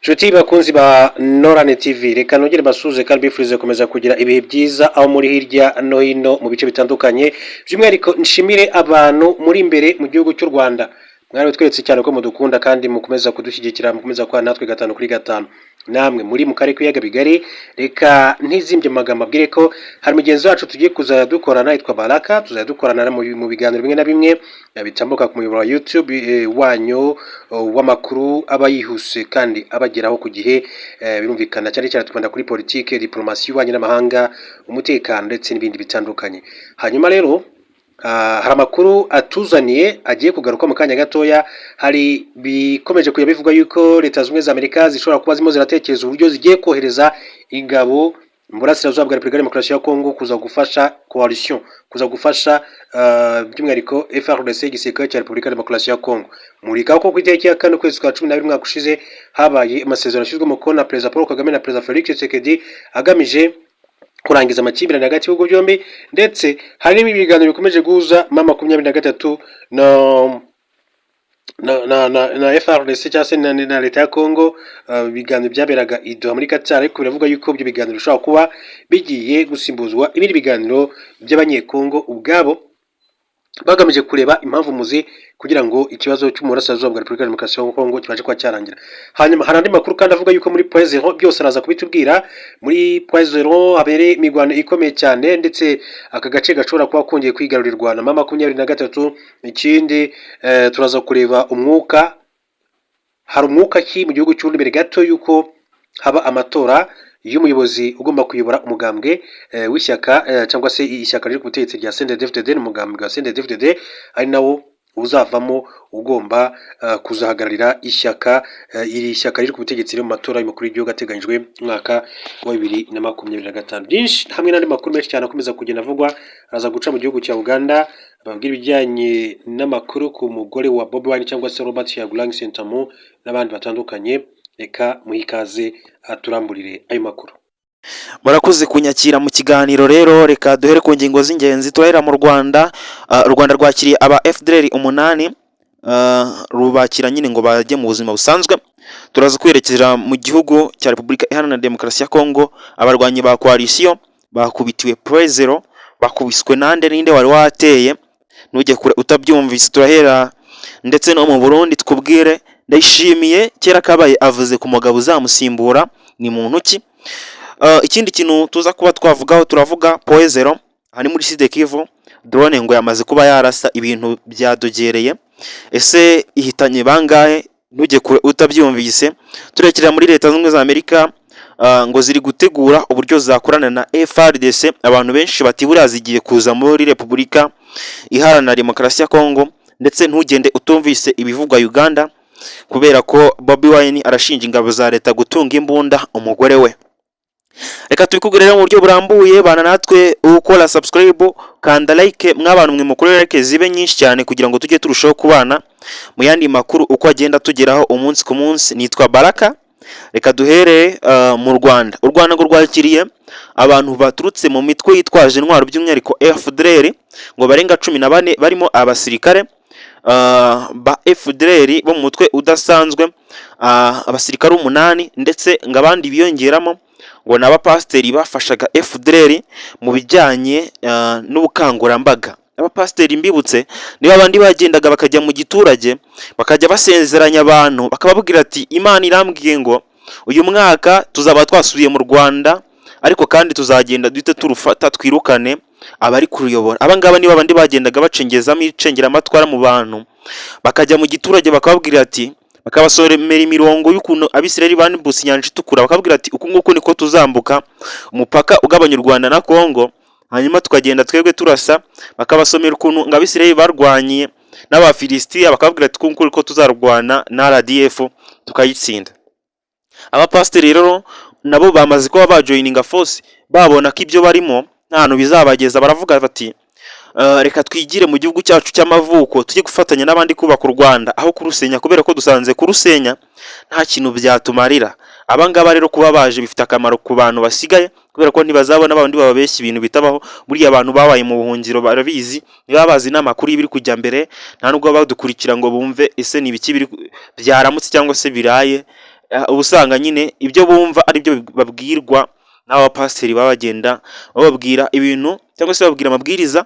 Nshuti bakunzi ba Norane TV, reka nongere basuhuze kandi bifurize gukomeza kugira ibihe byiza aho muri hirya no hino mu bice bitandukanye. By'umwihariko nshimire abantu muri imbere mu gihugu cy'u Rwanda, mwari tweretse cyane ko mudukunda kandi mukomeza kudushyigikira, mukomeza kubana natwe gatanu kuri gatanu. Namwe muri mu karere k'ibiyaga bigari, reka ntizimbye mu magambo, abwire ko hari mugenzi wacu tugiye kuzajya dukorana yitwa Baraka. Tuzajya dukorana mu biganiro bimwe na bimwe bitambuka ku muyoboro wa YouTube wanyu w'amakuru aba yihuse kandi abageraho ku gihe. Birumvikana cyane cyane twibanda kuri politike, diplomasi, y'ububanyi n'amahanga, umutekano ndetse n'ibindi bitandukanye. Hanyuma rero hari amakuru atuzaniye agiye kugaruka mu kanya gatoya. Hari bikomeje kujya bivugwa yuko Leta Zunze Ubumwe za Amerika zishobora kuba zirimo ziratekereza uburyo zigiye kohereza ingabo mu burasirazuba bwa Repubulika ya Demokarasi ya Kongo kuza gufasha coalition, kuza gufasha by'umwihariko FARDC, igisirikare cya Repubulika ya Demokarasi ya Kongo. Murika ko ku itariki ya 4 ukwezi kwa 12 umwaka ushize habaye amasezerano yashyizwe umukono na Perezida Paul Kagame na Perezida Felix Tshisekedi agamije kurangiza amakimbirane hagati y'ibihugu byombi, ndetse hari n'ibindi biganiro bikomeje guhuza M23 na FARDC cyangwa se na leta ya Congo, ibiganiro byaberaga i Doha muri Qatar. Ariko biravuga yuko ibyo biganiro bishobora kuba bigiye gusimbuzwa ibindi biganiro by'Abanyekongo ubwabo, bagamije kureba impamvu muzi kugira ngo ikibazo cyo mu burasirazuba bwa Repubulika ya Demokarasi ya Kongo kibashe kuba cyarangira. Hanyuma hari andi makuru kandi avuga yuko muri Point Zero, byose araza kubitubwira, muri Point Zero habereye imirwano ikomeye cyane, ndetse aka gace gashobora kuba kongeye kwigarurirwa na M23. Ikindi turaza kureba umwuka, hari umwuka ki mu gihugu cy'u mbere gato yuko haba amatora y'umuyobozi ugomba kuyobora umugambwe w'ishyaka cyangwa se ishyaka riri ku butegetsi rya CNDD-FDD, n'umugambwe wa CNDD-FDD ari nawo uzavamo ugomba kuzahagararira ishyaka, iri shyaka riri ku butegetsi riri mu matora y'umukuru w'igihugu ateganyijwe mu mwaka wa 2025. Byinshi hamwe n'andi makuru menshi cyane akomeza kugenda avugwa, araza guca mu gihugu cya Uganda ababwira ibijyanye n'amakuru ku mugore wa Bobi Wine cyangwa se Robert Kyagulanyi Ssentamu n'abandi batandukanye. Reka muhe ikaze aturamburire ayo makuru. Murakoze kunyakira mu kiganiro. Rero reka duhere ku ngingo z'ingenzi. Turahera mu Rwanda. U Rwanda rwakiriye aba FDLR umunani, rubakira nyine ngo bajye mu buzima busanzwe. Turaza kwerekeza mu gihugu cya Repubulika Iharanira Demokarasi ya Kongo. Abarwanyi ba coalition bakubitiwe Point Zero. Bakubiswe nande? Ninde wari wateye? Ntujye kure utabyumvise. Turahera ndetse no mu Burundi, twubwire Ndayishimiye kera kabaye avuze ku mugabo uzamusimbura ni muntu ki. Ikindi kintu tuza kuba twavugaho, turavuga Point Zero, aha ni muri Sud Kivu. Drone ngo yamaze kuba yarasa, ibintu byadogereye. Ese ihitanye bangahe? Ntujye kure utabyumvise. Turekera muri Leta Zunze Ubumwe za Amerika, ngo ziri gutegura uburyo zakorana na FARDC. Abantu benshi bati buriya zigiye kuza muri Repubulika Iharanira Demokarasi ya Kongo. Ndetse ntugende utumvise ibivugwa Uganda, kubera ko Bobi Wine arashinja ingabo za leta gutunga imbunda umugore we. Reka tubikubwire rero mu buryo burambuye. Bana natwe, ukora subscribe, kanda like. Mw'abantu mwe mukore like zibe nyinshi cyane kugira ngo tujye turushaho kubana mu yandi makuru uko agenda tugeraho umunsi ku munsi. Nitwa Baraka. Reka duhere mu Rwanda. U Rwanda ngo rwakiriye abantu baturutse mu mitwe yitwaje intwaro, by'umwihariko FDLR, ngo barenga 14, barimo abasirikare ba FDLR bo mu mutwe udasanzwe, abasirikare umunani, ndetse ngo abandi biyongeramo ngo ni abapasiteri bafashaga FDLR mu bijyanye n'ubukangurambaga. Abapasiteri, mbibutse, niba abandi bagendaga bakajya mu giturage, bakajya basezeranya abantu, bakababwira ati: "Imana irambwiye ngo uyu mwaka tuzaba twasubiye mu Rwanda, ariko kandi tuzagenda duhite turufata, twirukane abari kuruyobora." Aba ngaba niba abandi bagendaga bacengezamo icengeramatwara mu bantu, bakajya mu giturage bakababwira ati, bakabasomera imirongo y'ukuntu Abisirayeli bambutse Inyanja Itukura, bakababwira ati: "Uku nguku niko tuzambuka umupaka ugabanya u Rwanda na Kongo, hanyuma tukagenda twebwe turasa." Bakabasomera ukuntu ngo Abisirayeli barwanye n'Abafilisitiya, bakababwira ati: "Uku nguku niko tuzarwana na RDF tukayitsinda." Abapasiteri rero nabo bamaze kuba bajoininga force, babona ko ibyo barimo nta hantu bizabageza. Baravuga bati: "Reka twigire mu gihugu cyacu cy'amavuko, tujye gufatanya n'abandi kubaka u Rwanda aho kurusenya, kubera ko dusanze kurusenya nta kintu byatumarira." Aba ngaba rero kuba baje bifite akamaro ku bantu basigaye, kubera ko ntibazabona babandi bababeshya ibintu bitabaho. Buriya abantu babaye mu buhungiro barabizi, niba bazi n'amakuru y'ibiri kujya mbere, nta nubwo baba badukurikira ngo bumve ese ni ibiki biri byaramutse cyangwa se biraye. Uba usanga nyine ibyo bumva ari byo babwirwa n'aba bapasiteri, baba bagenda bababwira ibintu cyangwa se bababwira amabwiriza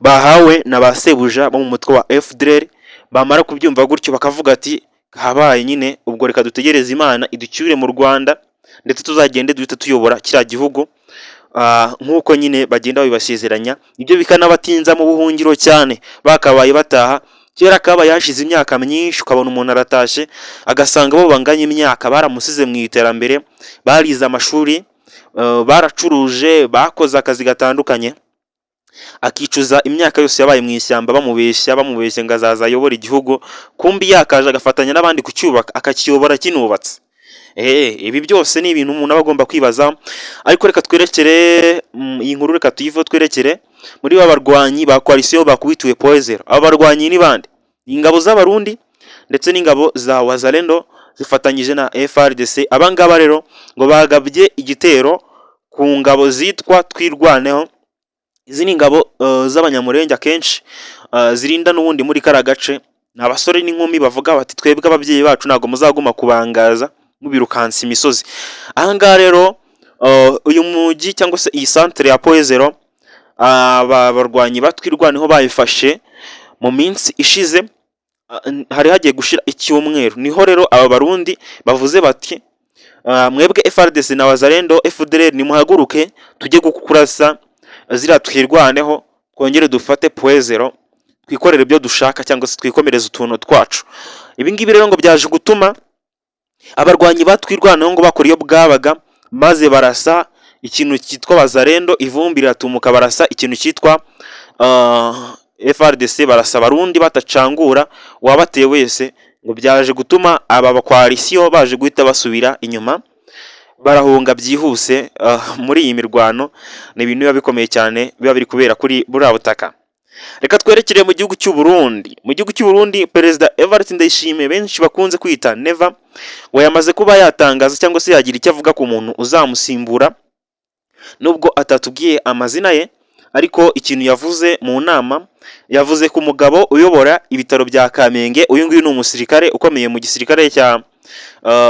bahawe na ba sebuja bo mu mutwe wa FDLR. Bamara kubyumva gutyo bakavuga ati: "Habaye nyine ubwo, reka dutegereze Imana iducyure mu Rwanda, ndetse tuzagende duhita tuyobora kiriya gihugu." Nk'uko nyine bagenda babibasezeranya, ibyo bikanabatinza mu buhungiro cyane. Bakabaye bataha kera kabaye, hashize imyaka myinshi, ukabona umuntu aratashye agasanga bo banganya imyaka baramusize mu iterambere, barize amashuri, baracuruje, bakoze akazi gatandukanye, akicuza imyaka yose yabaye mu ishyamba bamubeshya, bamubeshya ngo azaza ayobore igihugu, kumbi yakaje agafatanya n'abandi kucyubaka, akakiyobora kinubatse. Ibi byose ni ibintu umuntu aba agomba kwibaza. Ariko reka twerekere iyi nkuru, reka tuyiveho, twerekere muri ba barwanyi ba coalition bakubitiwe Point Zéro. Aba barwanyi ni bande? Ni ingabo z'Abarundi ndetse n'ingabo za Wazalendo zifatanyije na FARDC. Aba ngaba rero ngo bagabye igitero ku ngabo zitwa Twirwaneho. Izi ni ingabo z'Abanyamurenge akenshi zirinda n'ubundi muri kariya gace. Ni abasore n'inkumi bavuga bati: "Twebwe ababyeyi bacu ntabwo muzaguma kubangaza mubirukansa imisozi." Aha ngaha rero uyu mujyi cyangwa se iyi santere ya Point Zéro, aba barwanyi ba Twirwaneho bayifashe mu minsi ishize, hari hagiye gushira icyumweru. Niho rero aba Barundi bavuze bati: "Mwebwe FARDC na Wazalendo, FDLR, nimuhaguruke tujye kurasa ziriya Twirwaneho, twongere dufate Point Zéro, twikorere ibyo dushaka cyangwa se twikomereze utuntu twacu." Ibi ngibi rero ngo byaje gutuma abarwanyi ba Twirwaneho ngo bakora iyo bwabaga, maze barasa ikintu cyitwa Wazalendo, ivumbi riratumuka, barasa ikintu cyitwa FARDC, barasa Abarundi batacangura uwabateye wese. Ngo byaje gutuma aba ba coalition baje guhita basubira inyuma, barahunga byihuse. Muri iyi mirwano ni ibintu biba bikomeye cyane biba biri kubera kuri buriya butaka. Reka twerekere mu gihugu cy'u Burundi. Mu gihugu cy'u Burundi, Perezida Evariste Ndayishimiye, benshi bakunze kwita Neva, ngo yamaze kuba yatangaza cyangwa se yagira icyo avuga ku muntu uzamusimbura. Nubwo atatubwiye amazina ye, ariko ikintu yavuze mu nama, yavuze ku mugabo uyobora ibitaro bya Kamenge. Uyu nguyu ni umusirikare ukomeye mu gisirikare cya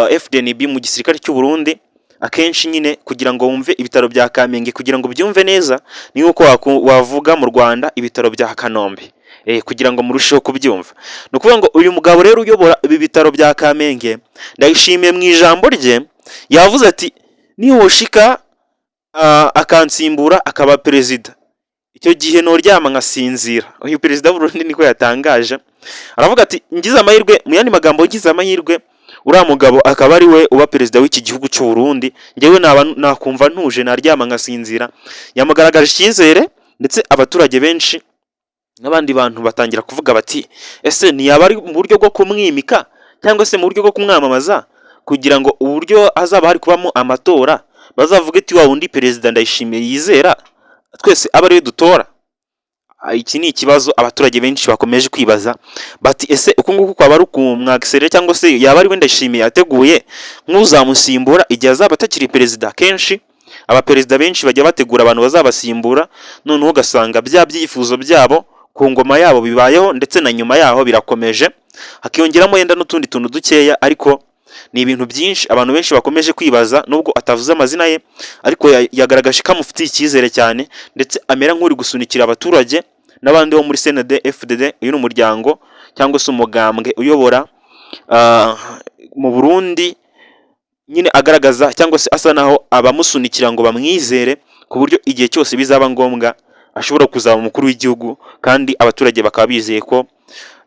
FDNB, mu gisirikare cy'u Burundi. Akenshi nyine kugira ngo wumve ibitaro bya Kamenge, kugira ngo ubyumve neza, ni nk'uko wavuga mu Rwanda ibitaro bya Kanombe, kugira ngo murusheho kubyumva. Ni ukuvuga ngo uyu mugabo rero uyobora ibi bitaro bya Kamenge, Ndayishimiye mu ijambo rye yavuze ati: "Nihoshika akansimbura akaba perezida, icyo gihe noryama nkasinzira." Uyu perezida w'Uburundi niko yatangaje, aravuga ati: "Ngize amahirwe", mu yandi magambo, "ngize amahirwe uriya mugabo akaba ari we uba perezida w'iki gihugu cy'u Burundi, njyewe naba nakumva ntuje, naryama nkasinzira." Yamugaragaje icyizere, ndetse abaturage benshi n'abandi bantu batangira kuvuga bati: "Ese ntiyaba ari mu buryo bwo kumwimika cyangwa se mu buryo bwo kumwamamaza, kugira ngo uburyo hazaba hari kubamo amatora bazavuge ati: 'Wa wundi perezida Ndayishimiye yizera twese abe ariwe dutora'?" Iki ni ikibazo abaturage benshi bakomeje kwibaza bati: "Ese uku nguku kwaba ari ukumwakiserera, cyangwa se yaba ari we Ndayishimiye yateguye nk'uzamusimbura igihe azaba atakiri perezida?" Kenshi abaperezida benshi bajya bategura abantu bazabasimbura, noneho ugasanga bya byifuzo byabo ku ngoma yabo bibayeho, ndetse na nyuma yaho birakomeje, hakiyongeramo yenda n'utundi tuntu dukeya. Ariko ni ibintu byinshi abantu benshi bakomeje kwibaza. Nubwo atavuze amazina ye, ariko yagaragaje ko amufitiye icyizere cyane, ndetse amera nk'uri gusunikira abaturage n'abandi bo muri CNDD FDD. Uyu ni umuryango cyangwa se umugambwe uyobora mu Burundi nyine, agaragaza cyangwa se asa naho abamusunikira ngo bamwizere, ku buryo igihe cyose bizaba ngombwa ashobora kuzaba umukuru w'igihugu, kandi abaturage bakaba bizeye ko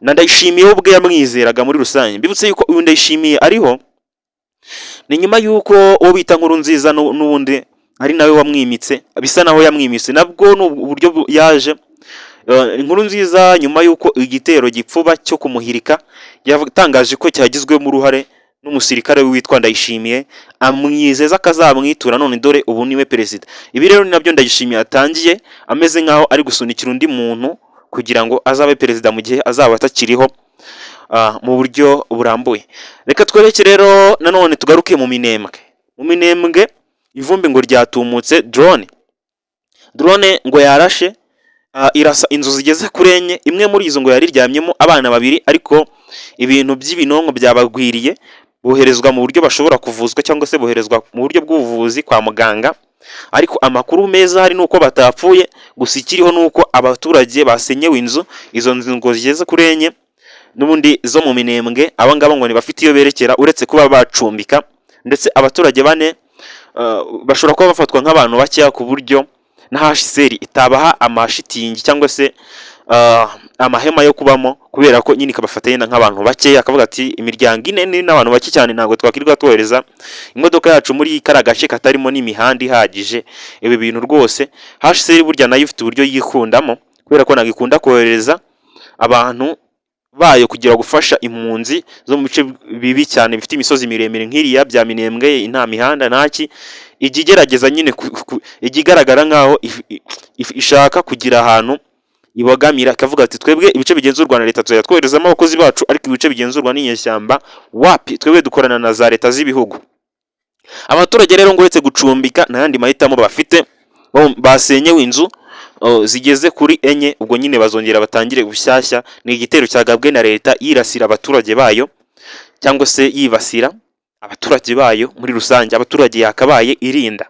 na Ndayishimiye we ubwe yamwizeraga muri rusange. Mbibutse yuko uyu Ndayishimiye ariho ni nyuma y'uko uwo bita Nkurunziza n'ubundi ari nawe wamwimitse, bisa naho yamwimitse nabwo ni uburyo yaje. Nkurunziza nyuma y'uko igitero gipfuba cyo kumuhirika, yatangaje ko cyagizwemo uruhare n'umusirikare witwa Ndayishimiye, amwizeza ko azamwitura. None dore ubu niwe perezida. Ibi rero ni nabyo Ndayishimiye atangiye, ameze nk'aho ari gusunikira undi muntu kugira ngo azabe perezida mu gihe azaba atakiriho mu buryo burambuye. Reka twereke rero nanone tugaruke mu Minembwe. Mu Minembwe ivumbi ngo ryatumutse, drone ngo yarashe, irasa inzu zigeze kuri enye. Imwe muri izo ngo yari iryamyemo abana babiri, ariko ibintu by'ibinonko byabagwiriye. Boherezwa mu buryo bashobora kuvuzwa cyangwa se boherezwa mu buryo bw'ubuvuzi kwa muganga. Ariko amakuru meza hari nuko batapfuye. Gusa ikiriho ni uko abaturage basenyewe inzu, izo nzu ngo zigeze kuri enye n'ubundi zo mu Minembwe. Aba ngaba ngo ntibafite iyo berekera uretse kuba bacumbika. Ndetse abaturage bane bashobora kuba bafatwa nk'abantu bakeya, ku buryo na HCR itabaha amashitingi cyangwa se amahema yo kubamo, kubera ko nyine ikabafata yenda nk'abantu bakeya, akavuga ati imiryango ine ni n'abantu bake cyane, ntabwo twakwirirwa twohereza imodoka yacu muri kariya gace katarimo n'imihanda ihagije. Ibi bintu rwose, HCR burya nayo ifite uburyo yikundamo, kubera ko ntabwo ikunda kohereza abantu bayo kugira gufasha impunzi zo mu bice bibi cyane bifite imisozi miremire nk'iriya bya Minembwe, nta mihanda ntaki. Ijya igerageza nyine ijya igaragara nk'aho ishaka kugira ahantu ibogamira, ikavuga ati twebwe ibice bigenzurwa na leta tuzajya twoherezamo abakozi bacu, ariko ibice bigenzurwa n'inyeshyamba wapi, twebwe dukorana na za leta z'ibihugu. Abaturage rero ngo uretse gucumbika nta yandi mahitamo bafite. Basenyewe inzu zigeze kuri enye, ubwo nyine bazongera batangire bushyashya. Ni igitero cyagabwe na leta yirasira abaturage bayo cyangwa se yibasira abaturage bayo muri rusange, abaturage yakabaye irinda.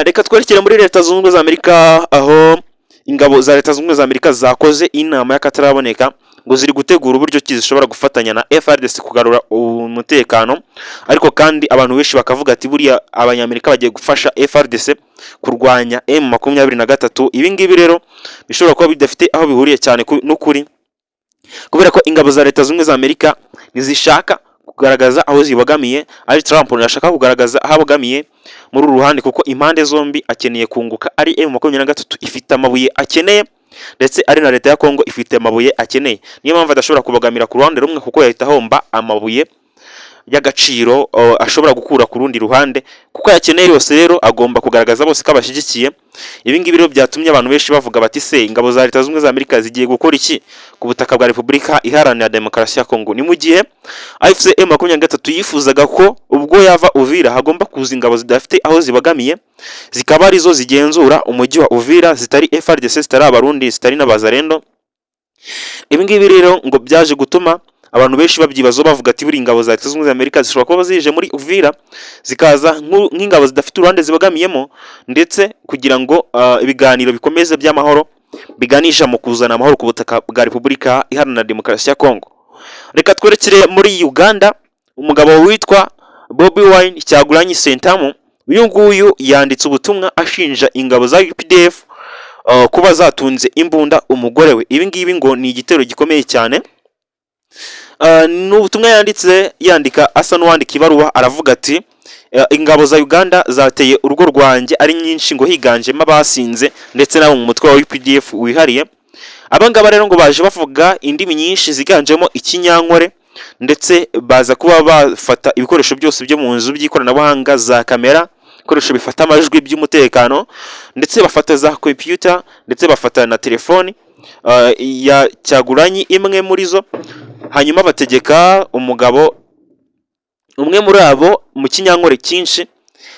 Reka twerekere muri Leta Zunze Ubumwe za Amerika, aho ingabo za Leta Zunze Ubumwe za Amerika zakoze inama y'akataraboneka, ngo ziri gutegura uburyo ki zishobora gufatanya na FARDC kugarura umutekano. Ariko kandi abantu benshi bakavuga ati buriya Abanyamerika bagiye gufasha FARDC kurwanya M23. Ibi ngibi rero bishobora kuba bidafite aho bihuriye cyane n'ukuri, kubera ko ingabo za Leta Zunze Ubumwe za Amerika ntizishaka kugaragaza aho zibogamiye, ari Trump ntashaka kugaragaza aho abogamiye muri uru ruhande, kuko impande zombi akeneye kunguka. Ari M23 ifite amabuye akeneye, ndetse ari na leta ya Kongo ifite amabuye akeneye. Niyo mpamvu adashobora kubogamira ku ruhande rumwe, kuko yahita ahomba amabuye y'agaciro ashobora gukura ku rundi ruhande, kuko ayakeneye yose. Rero agomba kugaragaza bose ko abashyigikiye. Ibi ngibi rero byatumye abantu benshi bavuga bati se ingabo za Leta Zunze Ubumwe za Amerika zigiye gukora iki ku butaka bwa Repubulika Iharanira Demokarasi ya Kongo? Ni mu gihe AFC M23 yifuzaga ko ubwo yava Uvira hagomba kuza ingabo zidafite aho zibogamiye, zikaba arizo zigenzura umujyi wa Uvira, zitari FARDC, zitari Abarundi, zitari n'Abazarendo. Ibi ngibi rero ngo byaje gutuma abantu benshi babyibazaho, bavuga ati buri ingabo za Leta Zunze Ubumwe za Amerika zishobora kuba zije muri Uvira, zikaza nk'ingabo zidafite uruhande zibogamiyemo, ndetse kugira ngo ibiganiro bikomeze by'amahoro biganisha mu kuzana amahoro ku butaka bwa Repubulika Iharanira Demokarasi ya Kongo. Reka twerekere muri Uganda. Umugabo witwa Bobi Wine Kyagulanyi Ssentamu, uyu nguyu yanditse ubutumwa ashinja ingabo za UPDF kuba zatunze imbunda umugore we. Ibi ngibi ngo ni igitero gikomeye cyane. Ni ubutumwa yanditse, yandika asa n'uwandika ibaruwa. Aravuga ati ingabo za Uganda zateye urugo rwanjye ari nyinshi, ngo higanjemo abasinze ndetse n'abo mu mutwe wa UPDF wihariye. Aba ngaba rero ngo baje bavuga indimi nyinshi ziganjemo Ikinyankore, ndetse baza kuba bafata ibikoresho byose byo mu nzu by'ikoranabuhanga, za kamera, ibikoresho bifata amajwi by'umutekano, ndetse bafata za computer, ndetse bafata na telefoni ya Kyagulanyi imwe muri zo. Hanyuma bategeka umugabo umwe muri abo mu Kinyankore cyinshi,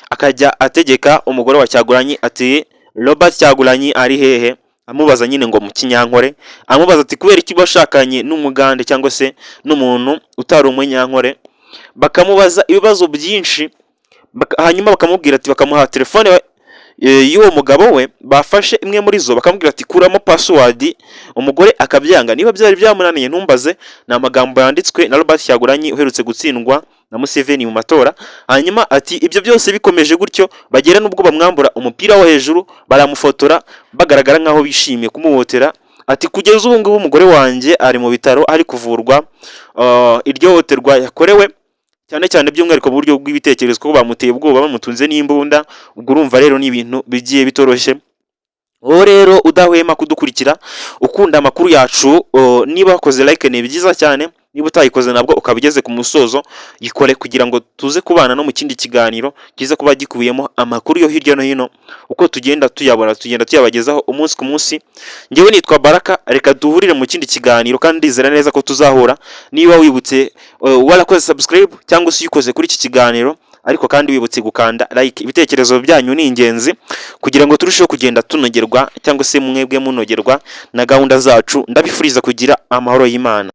akajya ategeka umugore wa Kyagulanyi ati Robert Kyagulanyi ari hehe? Amubaza nyine ngo mu Kinyankore, amubaza ati kubera iki washakanye n'Umugande cyangwa se n'umuntu utari Umunyankore? Bakamubaza ibibazo byinshi, hanyuma bakamubwira ati, bakamuha telefone y'uwo mugabo we bafashe imwe muri zo, bakamubwira ati kuramo password, umugore akabyanga. Niba byari byamunaniye ntumbaze. Ni amagambo yanditswe na Robert Kyagulanyi uherutse gutsindwa na Museveni mu matora. Hanyuma ati ibyo byose bikomeje gutyo, bagera n'ubwo bamwambura umupira wo hejuru, baramufotora bagaragara nk'aho bishimiye kumuhotera. Ati kugeza ubu ngubu umugore wanjye ari mu bitaro, ari kuvurwa iryo hohoterwa yakorewe, cyane cyane by'umwihariko mu buryo bw'ibitekerezo, kuko bamuteye ubwoba bamutunze n'imbunda. Ubwo urumva rero ni ibintu bigiye bitoroshye. Wowe rero udahwema kudukurikira, ukunda amakuru yacu, niba wakoze like ni byiza cyane. Niba utayikoze nabwo ukaba ugeze ku musozo, yikore kugira ngo tuze kubana no mu kindi kiganiro kiza kuba gikubiyemo amakuru yo hirya no hino. Uko tugenda tuyabona tugenda tuyabagezaho umunsi ku munsi. Njyewe nitwa Baraka, reka duhurire mu kindi kiganiro, kandi ndizera neza ko tuzahura. Niba wibutse warakoze subscribe cyangwa se uyikoze kuri iki kiganiro, ariko kandi wibutse gukanda like, ibitekerezo byanyu ni ingenzi kugira ngo turusheho kugenda tunogerwa cyangwa se mwebwe munogerwa na gahunda zacu. Ndabifuriza kugira amahoro y'Imana.